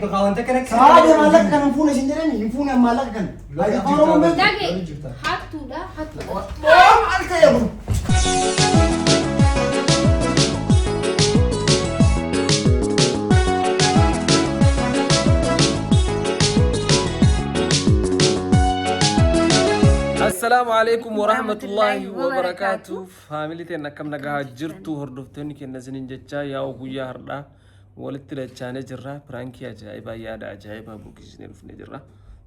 Wanta kana Saade maallaqa kana hin fuune isin jedhani hin fuune maallaqa kana. Afaan Oromoo beektu. Dhage hattuudha hattuudha. Maal ta'e kun? Assalaamu alaikum warahmatullaahi wabarakaatu. Faamilii teen akkam nagaa jirtu hordoftoonni keenya isiniin jechaa yaa'u guyyaa har'aa walitti dachaanee jirra. Piraankii ajaa'ibaa yaada ajaa'ibaa buqqisnee dhufnee jirra.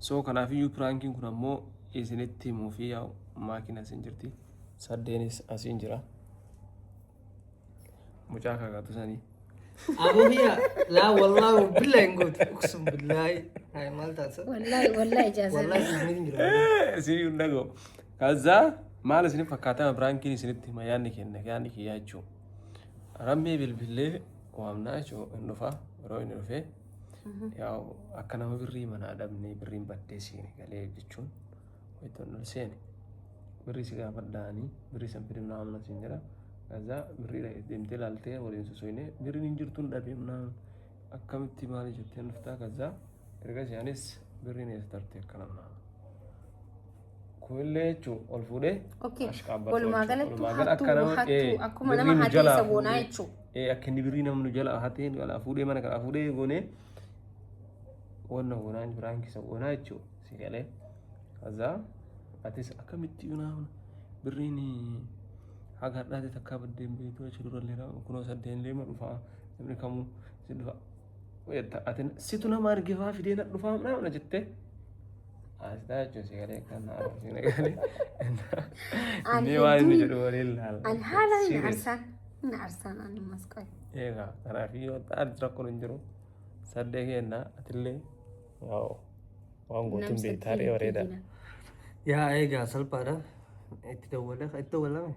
So kanaafiyyuu piraankiin kun ammoo isinitti himuu fi yaa'u maakiin asiin jirti. Saddeenis asiin jira. Mucaa kakaatu sanii. Abu hiya laa wallaahi billahi hin gootu uqsum billahi hay maal taatsa Wallahi wallahi ijaazaa. wallahi siif hin jiru. Isin hin dhaga'u. Kaza maal isin fakkaatama piraankiin isinitti hima yaadni kenna yaadni kiyyaa jechuudha. Rammee bilbilee waamnaa jechuudha hin dhufa yeroo inni dhufee yaa'u akka nama birrii manaa dhabnee birriin baddee seene galee jechuun wayitoon ol seene birrii si gaafadhaanii birrii san fidimnaa amna siin jedha. Kaza birrii deemtee ilaaltee waliin sosoinee birriin hin jirtuun dhabeemnaa akkamitti maali jettee dhuftaa kaza ergasii anis birriin eessa tarte akka namnaa. Kunillee jechuun ol fuudhee Okay. ashqaabbatu Walumaa jechuudha. galattuu Walumaa gala akka hattuu nama hattuu akkuma birrii nama nu hatee jalaa isa goonaa fuudhee jechuudha. akka inni birrii nama nu jalaa hatee nu jalaa fuudhee mana kana fuudhee goonee wanna goonaa biraan keessa goonaa jechuudha. Si galee kazaa atis akkamitti yoonaa birriin haga har'aati takkaa baddee hin beektu achi durallee kunoo saddeen illee ma dhufaa namni kamuu si dhufa. Ati situ nama argifaa fidee na dhufaa na jettee. Asxaa jechuun si galee kan si galee. Ani Inni waan inni hedduun jedhu waliin laala. ani haala hin Serious. arsaan hin arsaan ani masqal. Egaa kanaaf yoo ta'an rakkoon hin jiru. Saddee kenna atillee yaa'u waan gootuun Namsa beektaa ree bareeda. Yaa eegaa salphaadha. Itti dawwale itti dawwalame.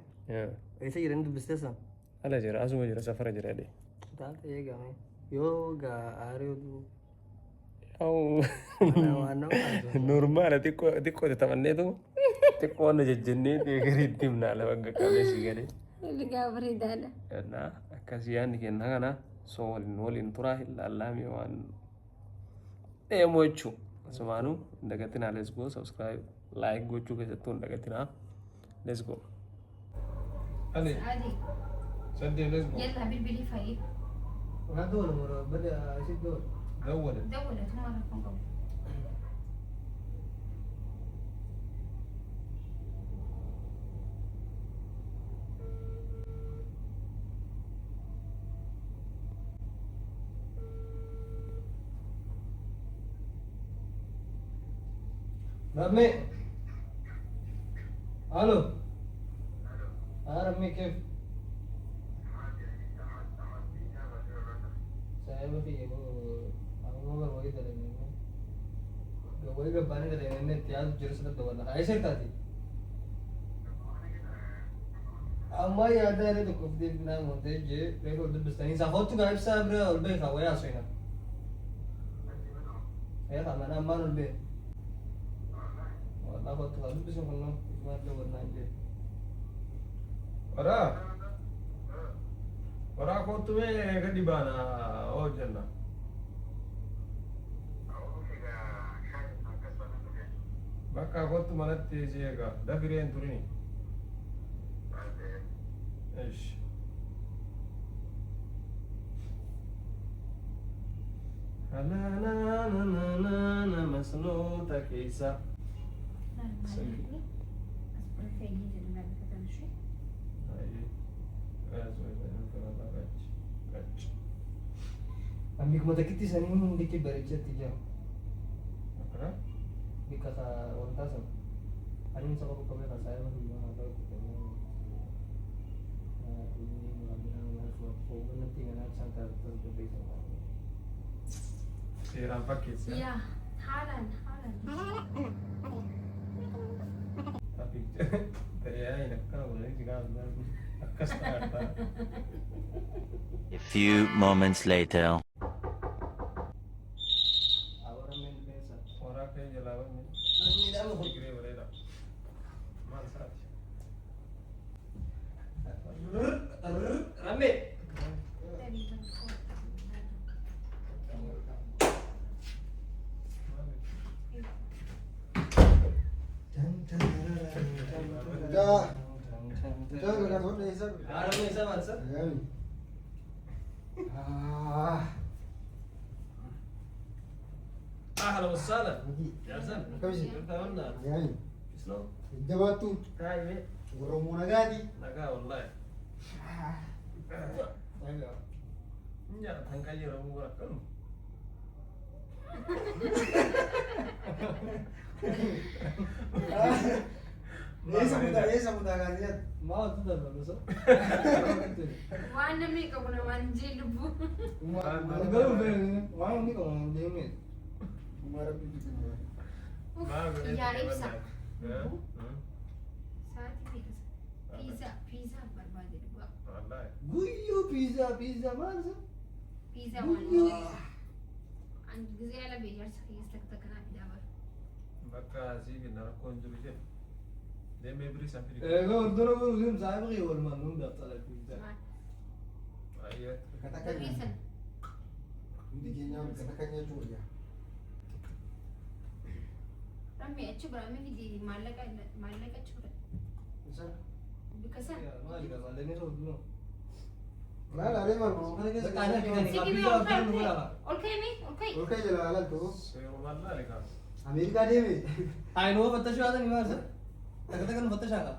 Eessa jiran dubbistee san? Ala jira asuma jira safara jira jedhee. Taate eegame. Yoo gaa aaree oduu Yaa'u waan nama kaasu. normaala xiqqoo xiqqoo taphanneetu xiqqoo wanna jejjennee deegarii itti himnaa lafa qaqqabee si galee. Ilgaa bareedaadha. Kennaa akkasii yaadni kenna kana soo waliin waliin turaa hin laallaamee waan deemu jechuun asumaanuu hin dagatinaa let's go subscribe like gochuu keessattuu hin dagatinaa let's go. Ali Adi saddee let's go. yalla bilbilii fa'i. Waa dawwala mura bada isin dawwala. Dawwale. Dawwala tuma rakkoon qabu. Ramme. Alo. ها رمي كيف؟ صاحب في أنا وही वही गब्बाने दले त्याच जिरसला दवरला काय ताती amma yaada irra tokkoof deebinaa mootee jee reefa ol dubbistanii isaa kootu gaa ibsaa bira ol beekaa wayaa soina. Eegaa mana ammaan ol bee. Wallaa kootu gaa dubbisun kunnoo ismaan dawwannaan jee. Waraa. Waraa kootu mee gadi baana hojjenna. Bakka kootu manatti si eega dafiree hin turini. Ish. Na masnoota keessa. Ambikuma takkitti sanii hundi bareechatti jira. Bikka wantaa sana. Ani isa qofa qabee saayiba biyya Seeraan fakkeessa. Yaa haalaan haalaan. Akkas ta'a. A few moments later. Waraa kee jalaa banne. Digiree bareeda. Maal isaati? Ramme. Mucaa. Mucaa kana hodha eessa dhufe? Haadha isaa maal isa? Nagaami. Ah. Ahlan wasahlan. Miti. Jaarsan. Akkamisi? Taa'unnaa. Nagaami. Isnoo. Jabaattu. Taa'ime. Oromoo nagaati. Nagaa wallaahi. Nyaatan kan yeroo mura akkanu. Eessa mutaa eessa mutaa kaasee Maa wanti darbamu isa? Waan namni qabu namaan hin jee lubbuu. Garuu waan inni qabu hin deemne. Uff, yaa ibsa. Sa'aatii meeqa? Piizaa, piizaa barbaade dhugaa. Wallaahi. Guyyuu piizaa piizaa maal isa? Piizaa waan hin jee. Ani gisee ala beeyyaarsa keessa takka takka naa fidaa bara. Bakka asii finna rakkoon jiru ishee. Deemee birii san fidi. Egaa hordofaa godhu deemu saayiba kee walumaan nuun daftala piizaa. Maal? Baay'ee. Birrii sana. Hundi keenya bakka takka nyaachuu wayya. Rammee achi bira mee fidi maallaqa maallaqa achi bira. Isa. Bikka sana. Maali qaba leenii sooftuu. Maal aree maal kana keessa. Bakka ana fidanii Sigi mee piizaa ol ka'i hordofaa nu godhama. ol ka'i mee ol ka'i. Ol ka'i jala alaaltu. Seerumaan laali kaa. Ameerikaa deeme. Ayinoo fattashaa haatan maal isa? Takka takka nu fattashaa qaba.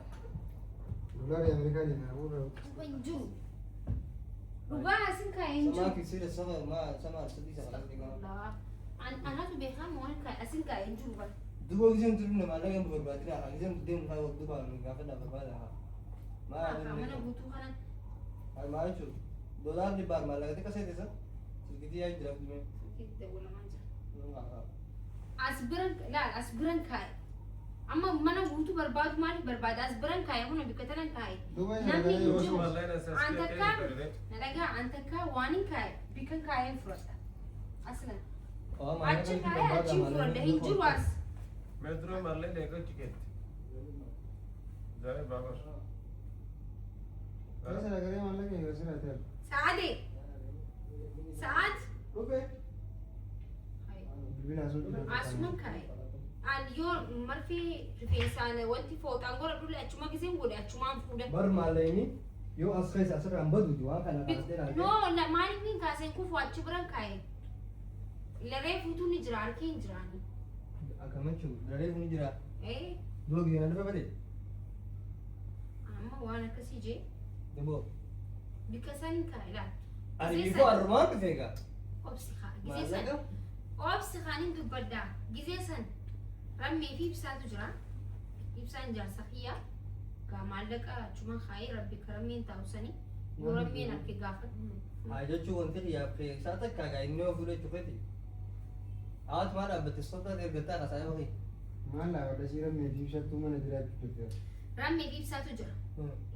Doolaarri Ameerikaa deeme. Dhuga hin jiru. Dhugaa asin kaa'ee hin Samaa jiru. kiisii sama maa sama sadii sama sadii kama. Anatu beekamu waan kaa'e asin kaa'ee hin jiru bara. Duuba giseen turre maallaqa nu barbaadina haa giseen deemu haa duuba nu gaafadha barbaada haa. Maal Mana guutuu kanan maal jechuudha? Doolaarri dhibbaan maallaqa xiqqa seete isa? Silkitii yaa jira fidumee. silkiitti dawwalamaa jira. As biran laal as biran kaa'e. Amma mana guutuu barbaadu maaliif barbaada? As biran kaa'e kun bikka tanan kaa'e. Duuba isa Namni hin nagalee jiru. Wallaahi na An takkaa na dhagaa an takkaa waan hin kaa'e bikkan kaa'ee hin fudhadha. Aslan. Achi kaa'e achi hin fudhadha hin jiru as. Mee dura maallee deegoo chikeetti. Zaayee baabar. Eessa nagalee maallaqa eega sirraa ta'e. Sa'aadee. Sa'aad. Dhufe. Bilbila asoo jira. Asuman kaa'e. An yoo marfee rifeensaan wanti fooxaan godha dhulle achuma giseen godhe achumaan fuudha. Bar maallaqni yoo as keessa asirraan badu waan kana kaastee laatee. No, la maaliif hin kaaseen kufu achi biran kaa'e. Laree fuutuun ni jira harki hin jiraani. Akkam jechuudha? Daree kun jira. Eh, Duuba giseen dhufe bade. amma waan akkasii jee Duboo. bikka isaan hin kaa'e laal. Ani bifoo arrumaan dhufe egaa. Obsi kaa gisee san Maallaqa. obsi kaaniin dubbaddaa gisee san rammee fi ibsaatu jira. Ibsaan jaarsa kiyyaa gaa maallaqa achuma kaa'ee rabbi karammeen taa'u sanii yoo rammeen harke gaafadhu. Haa jechuun wanti xiyyaaf keessaa takka gaa inni yoo fuudhee cufeeti. Hawaati maal dhaabbatte sooftaa ergattaa kasaa yoo kee. Maal dhaabadha siira meetii ibsattuu mana jiraachuu danda'u. Rammee fi ibsaatu jira.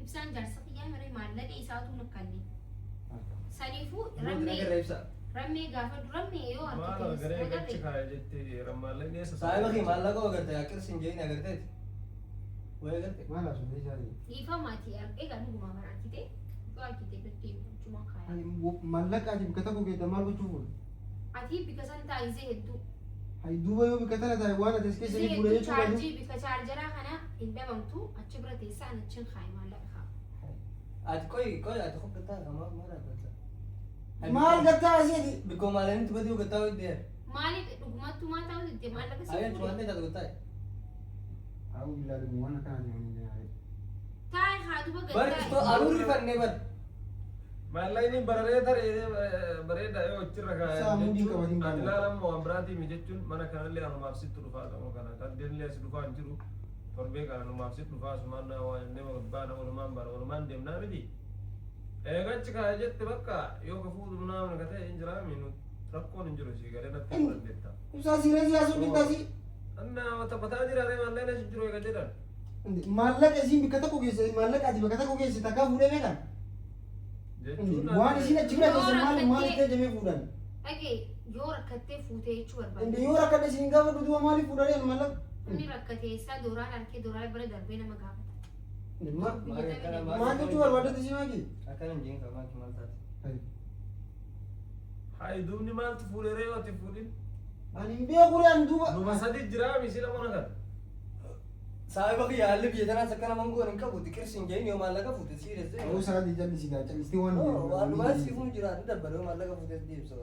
Ibsaan jaarsa kiyyaa miree maallaqa isaatu nakkanne. Saniifuu Rammee. rammee Ibsa. rammee gaafadhu rammee yoo Maal harka garee gachi agarre kaa'e jettee rammaallee eessa Saayiba kee maallaqa agartee akkasumas hin jeeyin agarteeti. Wayi agarte. Maal haasofte isaati? dhiifama ati egaa dhuguma bara argite yoo argite nutti achuma kaaya. Ani maallaqa ati bikka tokko keetta maal gochuuf oolu? Ati bika san taa'isee hedduu. Hayi duuba yoo bikka tana taa'e waan ati as keessa Gisee ni fuudha hedduu jechuudha. chaarjii bika chaarjaraa kana hin dhabamtu achi bira teessa an achiin kaaye maallaqa kaa'a. Ati qoyi qoyi ati qof gattaa maal maal dhaabbatta? Maal gattaa asiiti? Bikkoo maallaqni badii gattaa hojii deera. Maaliif dhugumattuu maa ta'u didde maallaqa si Ayyaan fuudhe? cumaannee taatu gattaa. Haa billaa dhuguma waan akkanaati waan hin Taa'e haa duba Bar gaddaa. aruurri fannee bar. Maallaqni bararee taree bareeda yoo achirra kaa'e Isaa mudii qabatiin ati baana. ilaalan waan biraatii mi jechuun mana kanallee anumaaf sitti dhufaa qabu kana kanneenillee as dhufaa hin jiru torbee kana anumaaf sitti dhufaa asumaan na waan nama baana walumaan baana walumaan deemnaa miti. Eegachi kaa'e jette bakka yoo ka fuudhu naamni ka ta'e hin jiraami nu rakkoon hin jiru sii galee natti fudhadheetta. Ibsaa siiree siyaasuu bittaasi. Anna taphataa jira ree maallaqni as jiru eega jedhan. Maallaqa isiin bikka tokko keessa maallaqa ati bakka tokko keessa takkaa fuudhee meeqan? Jechuun Waan isiin achi bira keessa maal maal itti ajajamee fuudhan? Dhagee yoo rakkattee fuutee jechuu Inni barbaade. yoo rakkadhe isiin gaafa duuba maaliif fuudhanii maallaqa? Inni rakkatee isaa dooraan harkee dooraan bira darbee nama gaafata. Maal jechuu barbaadde si maaki? Akkana hin jeeyin kamaa maal taate. Hayi duubni maaltu fuudhee ree yoo ati fuudhin? Ani hin beeku ree ani duuba. Numa sadi jira misila mana kana. Saahiba kiyya haalli biyya tanaas akka naman goon hin qabu xiqirsi hin jedhin yoo maallaqa fuute siires ta'e. Ta'uu isaa jallisii gaa callistee waan Waan dhugaa siifuu jira ni dabbala yoo maallaqa fuutes deebisa.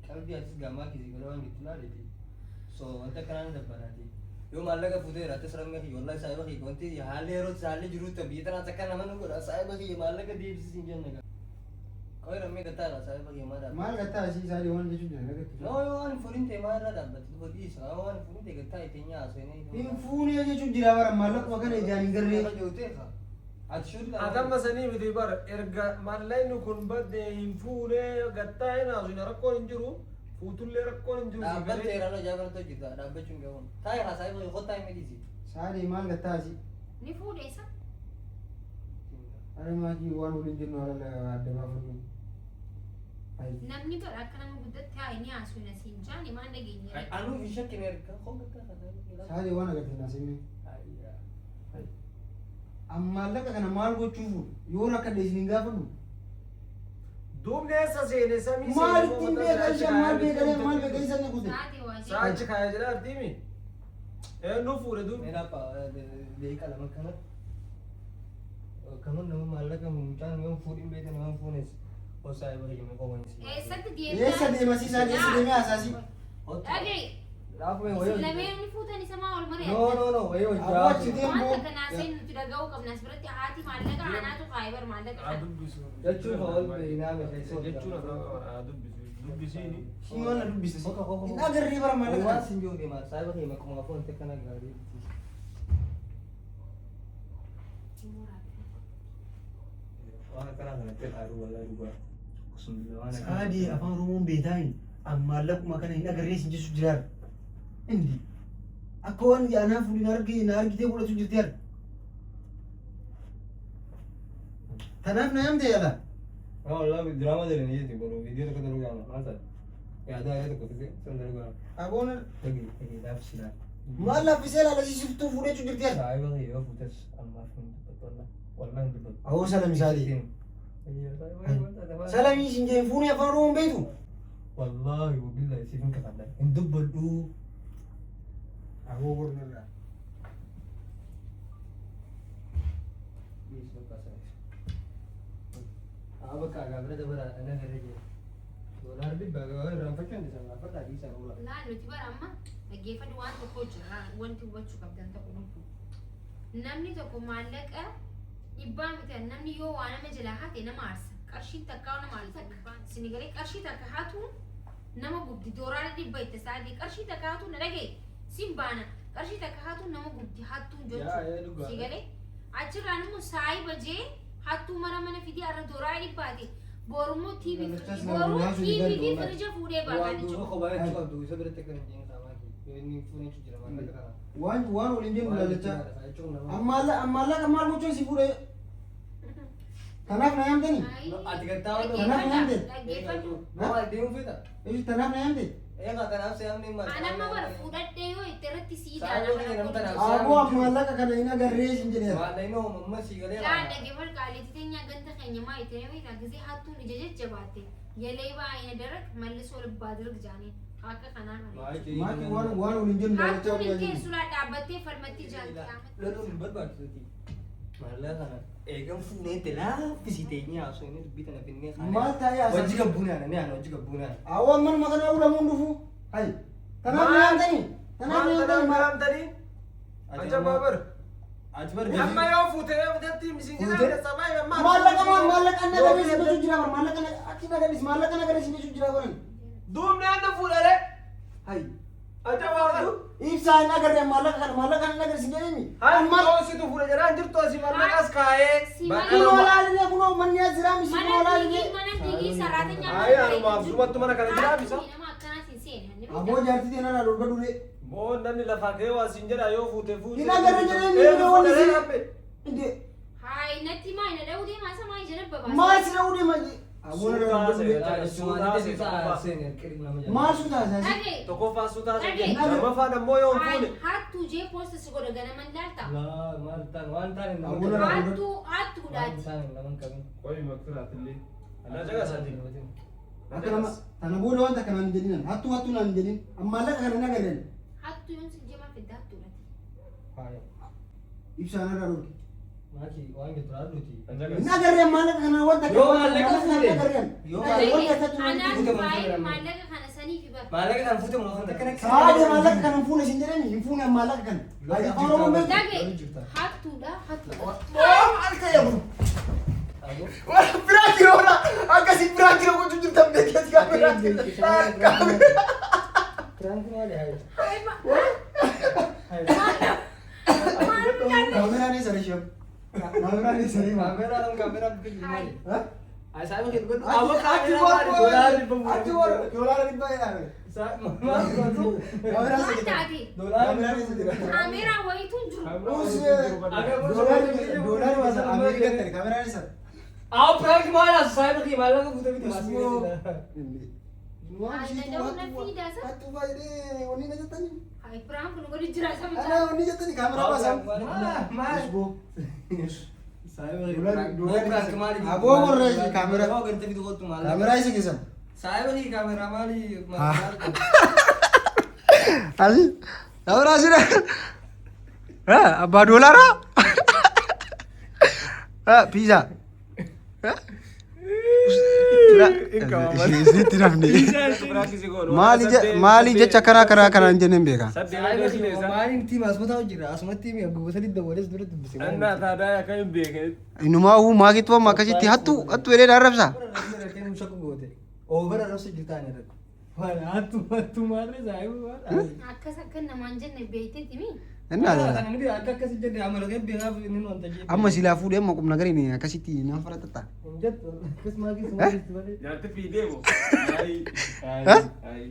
Qalbii atis gammaa kisii galee waan jettu laaleeti. So wanta akkanaa ni dabbalaati. Yoo maallaqa fuutee jiraattes rammee kiyya wallahi saahiba kiyya wanti haalli yeroo haalli jirutti biyya tanaas akka nama nu godha saahiba kiyya maallaqa deebisisi hin jenne gaa. Qoy rammee gattaadha saahiba kiyya maa dhaabbata. Maal gattaa asii isaa waan jechuun jira agartu. No yoo waan fuudhin ta'e maal irraa dhaabbatti duba dhiisa yoo waan fuudhin ta'e gattaa ittiin nyaasanii. Hin fuunee jechuun jira bara maallaquma kana ijaan hin garree. Atamma sanii miti bar erga maallaqni kun badde hin fuunee gattaa hin haasofne rakkoon hin jiru fuutullee rakkoon hin jiru. Dhaabbattee yeroo ajaa'ibaa hojjeta dhaabbachuun gahuun. Taa'ee haasaa ifoo kottaa hin midhiisi. Saadii maal gattaa asii? Ni fuudhe isa. Ani maakii waan waliin jennu haala adda baafannu. Namni bara akka nama guddatti haa inni haasofna siin jaani maan dhageenye. Anuu hin shakkine erga koo gattaa haasaa Saadii waan agartee naasifne. Maallaqa kana maal gochuuf yoo rakkadhe isin hin gaafadhu. Duubni eessa seene samii seene. Maal ittiin beekan isheen maal beekanii maal beekan isaan ni kute. Saate waa jedhe. Saachi kaaya jedha artiimi. Eenyu fuudhe duubni? Meera deeqa lama kana. Kaman nama maallaqa mucaan yoo fuudhin beekan yoo fuunes osaa eeba hiyyame qoman si. Eessatti deemtaa? Eessa deema si isaan eessa deemee hasaasi? Dhaga'i. Laafuma Isin wayii. lameen ni fuutan isa maa ol No mari'attan? no no wayii Abbaa achi hojjaa. deemu. Waan takka naaseen nuti dhaga'uu qabna as biratti haati maallaqa anaatu kaa'e bar maallaqa Haa kana. dubbisu. Jechuun ol beeynaa miti. Jechuun haa dubbisu. Dubbisiini. Shi maal na dubbisa si? Hin agarree bara maallaqa Waan kana. sin jiru deema saayiba kee maquma foon ta'e kana gaarii. Waan akkanaa kanatti haaduu walaa dhugaa. Saadii afaan Oromoon beektaa maallaquma kana hin agarree sin jechuun jiraar. Indi akka waan anaa fuudhin argee na argitee godhatu jirti ar. Tanaaf na yaamte yaala. Wallah diraama dalanii jechuun boru viidiyoo tokko daluu yaama maal ta'a? Yaada yaada tokko fide sun daluu yaama. Aboon Dhagi dhagi laafsi laal. Maal laaffisee laala sisiftuu fuudhee jirti ar. Saayiba kee yoo fuutes ammaaf hin dubbatu wallah. Wallah hin dubbatu. Awoo salami saadii. Salamii sin jeen fuunee afaan Oromoon beektu. Wallahi wabillahi siif hin kafadha. Hin dubbadhu. Aboo gornarraa. Bakka gaabira dabara ana garee jira. Doolaar dhibba irraanfachuu hin dhiisan gaafadhaa dhiisan oola. Laa nuti bara amma dhaggeeffadhu waan tokko jira wanti hubachuu qabdan tokko dhufu. Namni tokko maallaqa dhibbaa miti namni yoo waa nama jalaa hate nama aarsa. Qarshiin takkaa nama aarsa. Isin galee qarshii takka hatuun nama gubdi dooraala dhibba itti saadii qarshii takka hatuun na dhagaye sin baana qarshii takka hatuun nama gubdi hattuun jechuudha. Si galee achirraan immoo saayiba jee hattuu mana mana fidee arra dooraala dhibbaati. Borummoo TV boruu TV fi firija fuudhee Waan baataa duuba jechuudha. kophaa jechuu qabdu isa biratti akka hin jeen saamaa inni fuunee jira maallaqa kana. Waan waan waliin jennu laalachaa. Jechuun Maallaqa maal gochuun si fuudhee? Tanaaf na yaamtanii? Ati gattaa waan Tanaaf na yaamte? Dhaggeeffadhu. Maal deemuu feeta? Eessu tanaaf na yaamte? Eegaa kanaaf se'amni maal? Anamma bara fuudhadhee yoo itti irratti sii Saayiba kiyya nama tanaaf Aboo maallaqa kana hin agarree sin jedheera. Maallaqni hoomamma sii galee Laa dhaggeeffadhu qaaliitti teenya ganta keenya maa itti namni gisee hattuun ija jajjabaatte yelee baay'ina darak mallisoo libbaa dirq jaanii akka kanaa kana. Maakii waan waan waliin jennu laalachaa Hattuun hin waliin jennu. teessu laa dhaabbattee falmatti jaanti. Loluun hin barbaachisuuti. Maallaqa kana eegan fuunee itti laaffisitee nyaasoo inni dubbii tana finnee Maal taa'ee haasa'aa? Hojii gabbuunaan ani ana hojii gabbuunaan. Awwa manuma kana ulamuun dhufu. Hayi. Tanaaf na yaamtanii? Tanaaf na Maal yaamtanii? tanaaf na yaamtanii? Ajabaa bar. Ati bar Amma yoo fuute yoo fuutetti misinginaa sabaa yoo Maallaqa maal maallaqa na agarree sin jechuu jira bara maallaqa na achi na agarrees maallaqa na agarree sin jechuu jira bara. Duubni eenyu fuudhare? Hayi. Ajabaa bar. Ibsaa hin agarree maallaqa kana maallaqa na agarree sin jedhani. Amma situ fuudhe jedhaan jirtu asii maallaqas kaayee. Kunoo laaline kunoo manni as jira misi kunoo Mana laaline. diigii mana diigii saraatinyaa Ayi anumaaf durumatti mana kana jira bisa. Nama akkanaas hin seene. Aboo jaartii teenaa na dorga duree. Moo namni lafaa ka'ee waa siin jedha yoo fuute fuute. Hin agarre jedhee ni Eenyu wanni fuudhare si- rabbe? Inde Hayi natti maa ina dha'uu deemaa isa maa ija dabba maal si dha'uu deema? Aboo na dorga duree. Maal su taasisaa? Dhagee. Tokkoffaa suutaa Dhagee. lammaffaan ammoo yoo hin fuune. Hattuu jee poosta si godha ganaman laalta. Maal ta'an waan ta'an hin Aboo na Hattuu hattuudhaati. Qoyi maktiraat illee. Ana jaga sadi. Akka nama tana booda wanta akkanaan hin jedhinan hattuu hattuu naan hin jedhin maallaqa kana hin agarreen. Hattuu yoon si jemaa fidda hattuudhaati. Ibsaan irraa dhorki. Maaki waan jettu raadduuti. Hin agarree maallaqa kana wanta Yoo maallaqa fuudhe. agarreen. Yoo Wanti akkatti Anaan Fuute baay'ee maal maallaqa kana saniif bara. Maallaqa kana fuute moo wanta kana Saadee maallaqa kana hin fuune sin jedhani hin fuune maallaqa kana. Afaan Oromoo beektu. Dhage hattuudha hattuudha. Maal ta'e kun? Biraa jira oolaa akkasii biraa jira gochuu jirtan beekeeti kaameraa. Prank maali haa? Kaameraan eessa reeshee? Kaameraan eessa reeshee? Kaameraan kaameraan biyyi maali? Asaaba kee dhugadhu. Achi warra achi warra doolaara dhibba jedhame. Maal godhatu? Kaameraan Maal eessa jira? taate? Kaameraan eessa jira? Kaameeraa wayitu hin jiru. Doolaarri baasa Ameerikaatti kaameraan eessa? Aw prank maal as saayiba kee maallaqa fuute miti Hattuu baay'ee wanni na jettanii? Hayi prank nu godhu jira isa Ana mucaa. wanni jettanii kaameraa baasan. Maal? Aboo warra kaameraa. Aboo gartee fidu kottu maallaqa. Kaameraa isa keessan. Saayiba kee kaameraa maali? Asi kaameraa asirra. Abbaa doolaaraa? Piizaa. Isinitti nafne. Maali jecha karaa karaa kanaan jenneen beekaa? Maaliin tiima asumatti hojjira asumatti guba sadii dabalee dura dubbise. Annaa taadaa akka hin beekne. Inumaa uu maakitu amma akkasitti hattu hattu jedhee arrabsa. Over arrabsa jirtaan irratti. Hattu hattu maallee saayiba maal? Akkas akka namaan jenne beekteeti mi? Innaa Kan inni akka akkas jenne amala kee beekaaf inni wanta jee. Amma silaa fuudhee amma qubna gariin akkasitti naan faraxatta. Hin jettu akkas maakii sumaatti malee. Jaarti fiidee moo?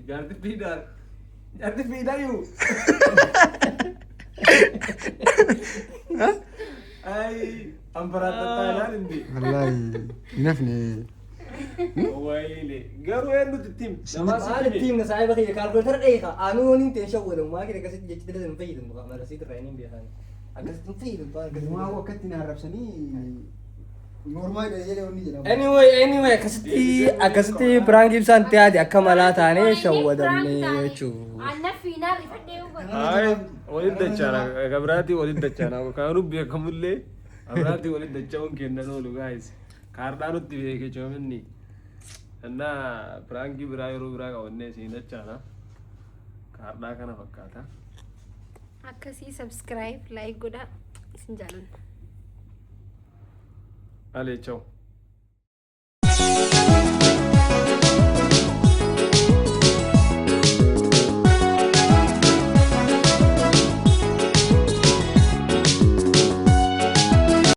Jaarti fiidaa. Jaarti fiidaa yuu. Ay, ambaraatataa ilaal hindi. Wallaahi hin hafne. Wayile. Garuu eenyutu itti himi? Namaa Maal sitti itti himna saayiba kiyya kaalkuleetara dheeka anuu waniin ta'e shawwadamu maakii akkasitti jechi dalagan hin fayyadamu mala siit irraa inni hin beekan akkasitti hin fayyadamu. Inumaa uu akkatti na arrabsanii normaal jedhee wanni jedhamu. Anyway, akkasitti prank ibsaan taate akka malaa taanee shawwadamne jechuudha. Anna fiinaa rifadhee hubadhu. Ay, walitti dachaana. Gabraatii walitti dachaana. Kaanuu beekamullee gabraatii walitti dacha'uun kennan oolu guys. Kaardhaa nutti beeke coominni. Innaa prankii biraa yeroo biraa qabannee siin dachaana. Kaardhaa kana fakkaata. Akkasii subscribe like godhaa isin jaalanna. Alee, ciao.